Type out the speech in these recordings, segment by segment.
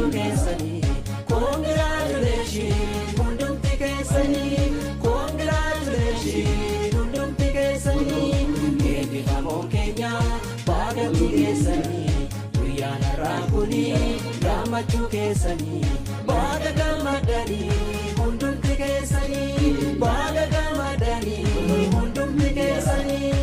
Gammachuu keessanii. Congratulation hundumti keessanii. Congratulation hundumti keessanii. Eebbifamoon keenya baagatti keessanii. Guyyaan har'aa kuni gammachuu keessanii. Baga gammadanii hundumti keessanii. Baga gammadanii hundumti keessanii.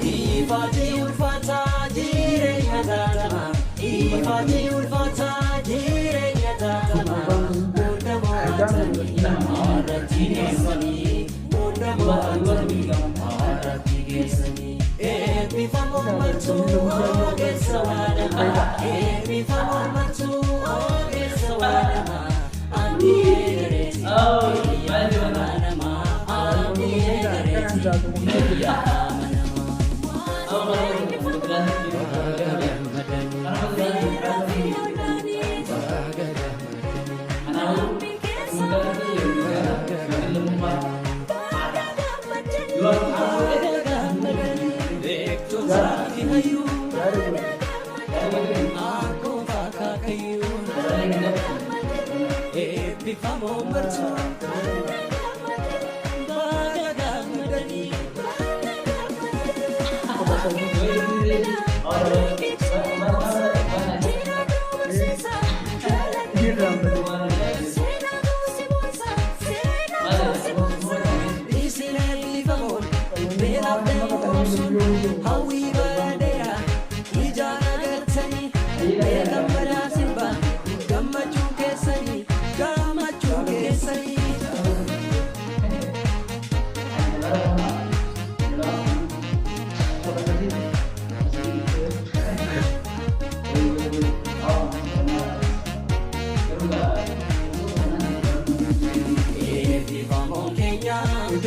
Ifaati ulfaataa jireenya taatama. Ifaati ulfaataa jireenya taatama. Hunda mo'atanii har'atti geessanii. Hunda mo'atanii har'atti geessanii. Eebbifamoo martuu ogeessa waadama. Eebbifamoo martuu ogeessa waadama. Andi eegareeti hiriyaa amanama. Andi eegareeti hiriyaa amanama. Eebbifamoo martuu baga gammadanii. Isin eebbifamoon beelaaf dheebuun hawwii bareedaa ijaan agartanii mee gammadaa sirba gammachuu keessanii gammachuu keessanii. Eebbifamoon keenya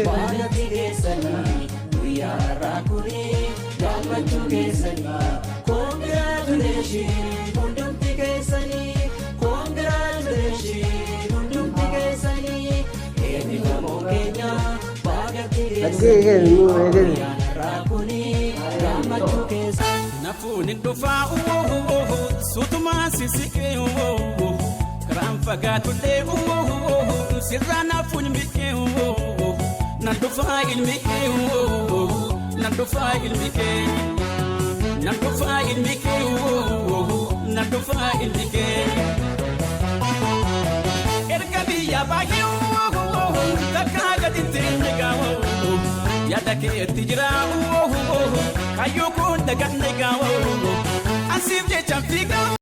baanatti geessanii guyyaa har'aa kuni gammachuu keessanii. Congratulation hundumti keessanii. Congratulation hundumti keessanii. Eebbifamoon keenya baanatti geessanii guyyaa har'aa kuni gammachuu keessanii. Nafuun hin dhufaa suutumaan sisiqee karaan fagaatullee sirraa nafuun miqee nan dhufaa ilmi kee nan dhufaa ilmi kee nan dhufaa ilmi kee nan dhufaa ilmi kee. Erga biyya baay'ee takkaa gadi teenye gaawoo yaada keetti jira kayyoo kun daganne gaawoo ansiif jechaan fiigaa.